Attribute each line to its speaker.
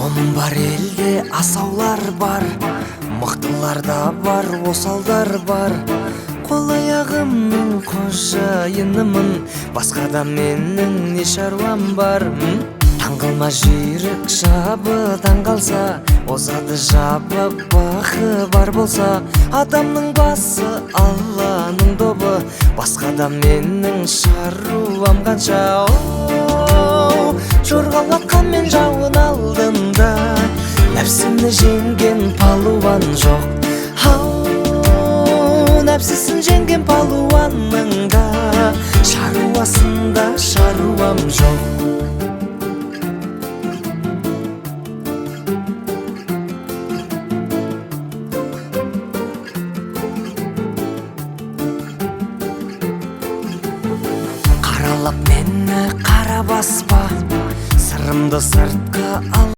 Speaker 1: Омын бар елде асаулар бар, мықтылар да бар, осалдар бар. Қол аяғымның қожайынымын, басқада менің не шаруам бар? Таң қылма жүйрік жабы таң қалса, озады жабы бақы бар болса. Адамның басы Алланың добы, басқада менің шаруам қанша. Оу, жорғалатқанмен жауын алдында, нәпсіні жеңген палуан жоқ. Ау, нәпсісін жеңген палуанның да шаруасында шаруам жоқ. Қаралап мені қара баспа, сырымды сыртқа ал.